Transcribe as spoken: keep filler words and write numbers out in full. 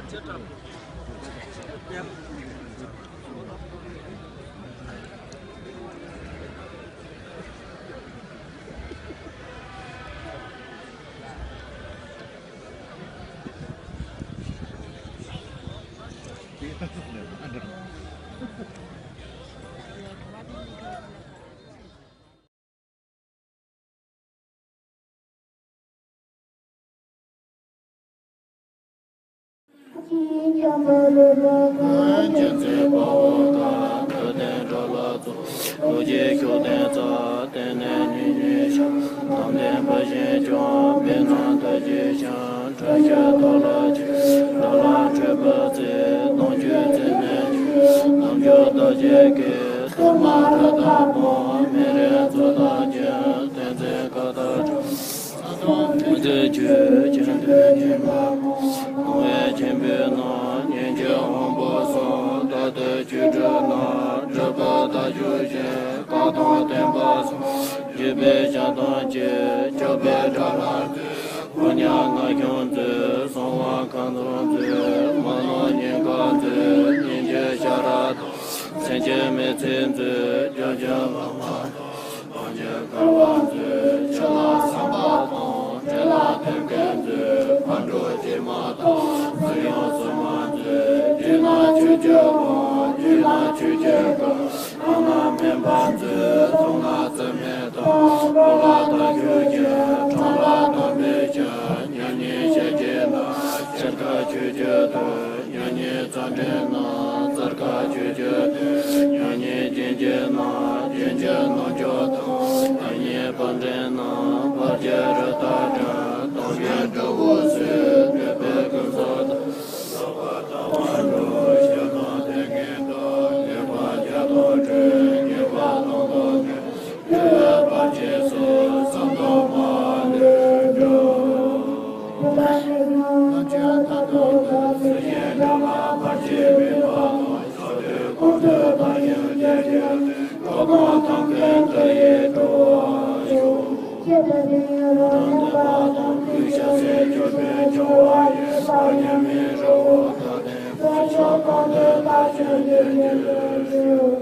སྤྱན་རས་གཟིགས་དཔའ་བོ་དང་། ཐུབ་བསྟན་དགྲ་ལྷ་ཚོགས། ཐུགས་རྗེའི་ཤུགས་ལྡན་རྩལ། བརྟན་གནས་ཉི་འོད་ཤར། དམ་ལྡན་བུ་བཞིན་སྐྱོང་། བེར་ནག་ཐོད་ཀྱིས་བཤམས། ཁྲོ་ཆུ་ཐོག་ལ་འཁྱིལ། དགྲ་ལྷ་འཁྲུག་པའི་རྩེ། གདུང་བརྒྱུད་རྩེ་ནས་འཁྱུད། རྣམ་འགྱུར་རྡོ་རྗེ་སྐད། གཏོར་མ་རི་དྭགས་དཔུང་། མེ་རི་མཚོ་རྟ་ཅན། བསྟན་འཛིན་ཀ་དག་སྒྲ། ས་སྟོང་མི་མཛད་ཆོས། ཆེན་པོའི་ཉི་མ་སྟོང་བའི་ཆེན་པོའི་ནང་། ཉིན་བྱེད་དབང་པོ་གསུམ། རྟག་ཏུ་ཆོས་སྒྲུབ་ན། སྒྲུབ་པ་དལ་འབྱོར་ཞིང་། རྐང་དང་སྟོན་པ་གསུམ། བརྒྱུད་པའི་ཞལ་གདམས་ཀྱི། སྐྱོབ་པའི་དགྲ་ལྷ་མཛོད། དཀོན་མཉམ་ངག་གཤོང་མཛོད། གསང་བ་ཁང་བཟང་མཛོད། མ་ནོར་ཉེན་ཁ་མཛོད། ཉིན་བྱེད་ཤ་ར་དང་། སེམས་ཅན་མི་ཚེ་མཛོད། སྐྱོབ་བྱེད་ལྷ་མོ་དང་། སྤང་བྱེད་བསྐལ་པ་མཛོད། ཆུ་ལ་ཟམ་པ་དང་། བྲེ་ལ་ཐེམ་སྐས་མཛོད། ཕར་འགྲོ་བྱེ་མ་དང་། ཚུར་ཡང་བསུ་མ་མཛོད། བྱིན་ན་ཆོས་ཀྱི་ལམ། བརྒྱུད་ན་ཆོས་ཀྱི་བཀའ། བླངས་ན་སྨན་པ་མཛོད། བཟུང་ན་རྩི་མེད་དང་། སྤོ་ལགས་དང་ཆོས་ཀྱི། ཁྲོམ་ལ་དམ་པའི་ཆོས། མྱ་ངན་ཞི་བྱེད་ན། ཕྱིར་ཁ་ཆོས་ཀྱི་དོན། མྱ་ངན་མཚམས་འདྲེན་ན། ཙར་ཁ་ཆོས་ཀྱི་དོན། མྱ་ངན་རྒྱུན་བཅད་ན། རྒྱུན་གཅོད་རྣལ་འབྱོར་དང་། མྱ་ངན་ཕམ་འདྲེན་ན། ཕར་གྱི་རི་དྭགས་བྲལ། སྟོང་ཉིད་སྒྲུབ་པའི་ཚུལ། ཐེག་པའི་སྐུ་གསུང་ཐུགས། ལོག་པར་ལྟ་བ་སྒྲོལ། ཞེ་སྡང་སྡུག་བསྔལ་དག། ལེགས་པར་བྱ་དང་སྒྲོལ། ཉེས་པ་དང་དོག་ནས། འདུལ་བའི་བར་ཆད་སོལ། བསམ་དོན་མ་ལུས་འགྲུབ། ལམ་ཆེན་མཐར་ཐུག་ཏུ། སྲིད་ཞིའི་དགྲ་ལ་བར་ཆད་མེད་པ་དང་། ཕྱོགས་དུས་གང་དུ་བདག་གཞན་བདེ་ཞིང་ལྡན། འགྲོ་ཀུན་ཐབས་མཁས་མཐའ་ཡས་འགྲོ་བར་ཤོག། ཁྱེད་དང་དེ་ཡང་རང་དང་པ་དང་། ཀུན་ཤེས་སྲས་མཆོག་ཏུ་འགྱུར་བ་ཡི། བདག་ཉིད་མི་རུང་བ་དག་ལྡན། དཀོན་མཆོག་གང་དུ་བདག་བཞིན་འདུས་འགྱུར་ཤོག།